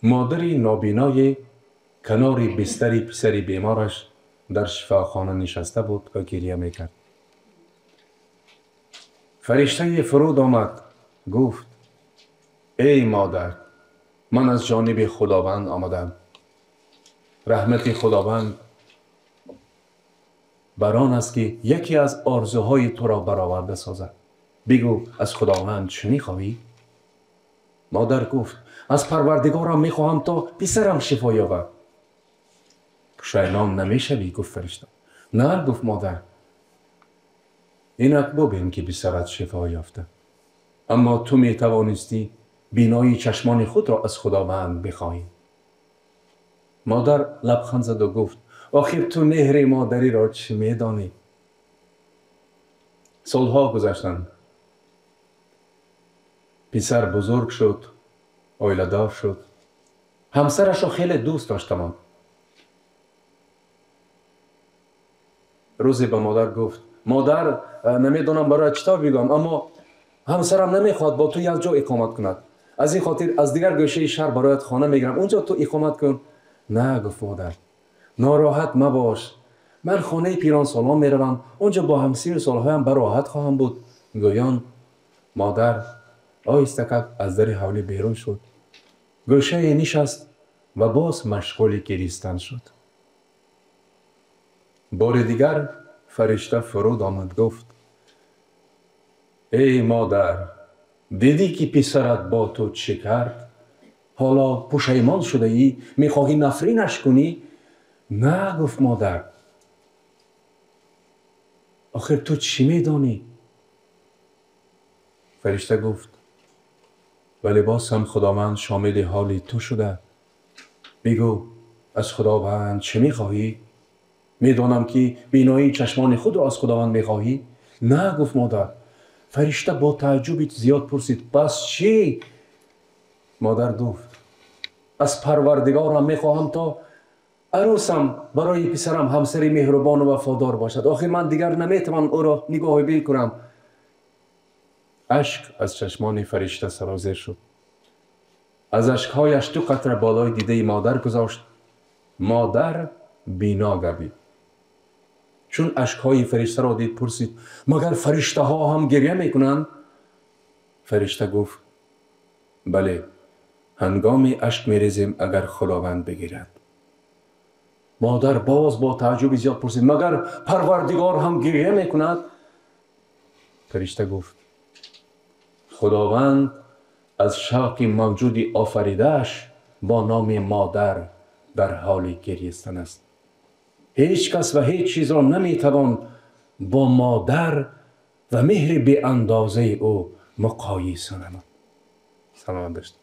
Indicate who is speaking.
Speaker 1: Модари нобиное канори бистари писари бемораш дар шифохона нишаста буд ва гиря мекард. Фариштае фуруд омад, гуфт: эй модар, ман аз ҷониби Худованд омадам. Раҳмати Худованд бар он аст, ки яке аз орзуҳои туро бароварда созад. Бигӯ, аз Худованд чӣ мехоҳӣ? Модар гуфт: аз Парвардигорам мехоҳам, то писарам шифо ёбад. Пушаймон намешавӣ? Гуфт фаришта. На, гуфт модар. Инак бубин, ки писарат шифо ёфта. Аммо ту метавонистӣ биноии чашмони худро аз Худованд бихоҳӣ. Модар лабханд заду гуфт: охир ту меҳри модариро чӣ медонӣ? Солҳо гузаштанд. Писар бузург шуд, оиладор шуд. Ҳамсарашро хеле дӯст доштамон. Рӯзе ба модар гуфт: модар, намедонам барои чӣ тавр бигӯям, аммо ҳамсарам намехоҳад бо ту якҷо иқомат кунад. Аз ин хотир аз дигар гӯшаи шаҳр бароят хона мегирам, унҷо ту иқомат кун. На, гуфт модар, нороҳат мабош. Ман хонаи пиронсолон меравам, унҷо бо ҳамсиру солҳоям бароҳат хоҳам буд. Гӯён модар оҳистакак аз дари ҳавлӣ берун шуд, гӯшае нишаст ва боз машғули гиристан шуд. Бори дигар фаришта фуруд омад, гуфт: эй модар, дидӣ, ки писарат бо ту чӣ кард? Ҳоло пушаймон шудаӣ, мехоҳӣ нафринаш кунӣ? На, гуфт модар, охир ту чӣ медонӣ? Фаришта гуфт: вале боз ҳам Худованд шомили ҳоли ту шуда. Бигӯ, аз Худованд чӣ мехоҳӣ? Медонам, ки биноии чашмони худро аз Худованд мехоҳӣ. На, гуфт модар. Фаришта бо тааҷҷуби зиёд пурсид: пас чӣ? Модар гуфт: аз Парвардигорам мехоҳам, то арӯсам барои писарам ҳамсари меҳрубону вафодор бошад. Охир ман дигар наметавонам ӯро нигоҳи бил кунам. Ашк аз чашмони фаришта сарозер шуд. Аз ашкҳояш ду қатра болои дидаи модар гузошт. Модар бино гардид. Чун ашкҳои фариштаро дид, пурсид: магар фариштаҳо ҳам гиря мекунанд? Фаришта гуфт: бале, ҳангоми ашк мерезем, агар Худованд бигирад. Модар боз бо тааҷҷуби зиёд пурсид: магар Парвардигор ҳам гиря мекунад? Фаришта гуфт: Худованд аз шавқи мавҷуди офаридааш бо номи модар дар ҳоли гиристан аст. Ҳеҷ кас ва ҳеҷ чизро наметавон бо модар ва меҳри беандозаи ӯ муқоиса намуд. Саломат бошед.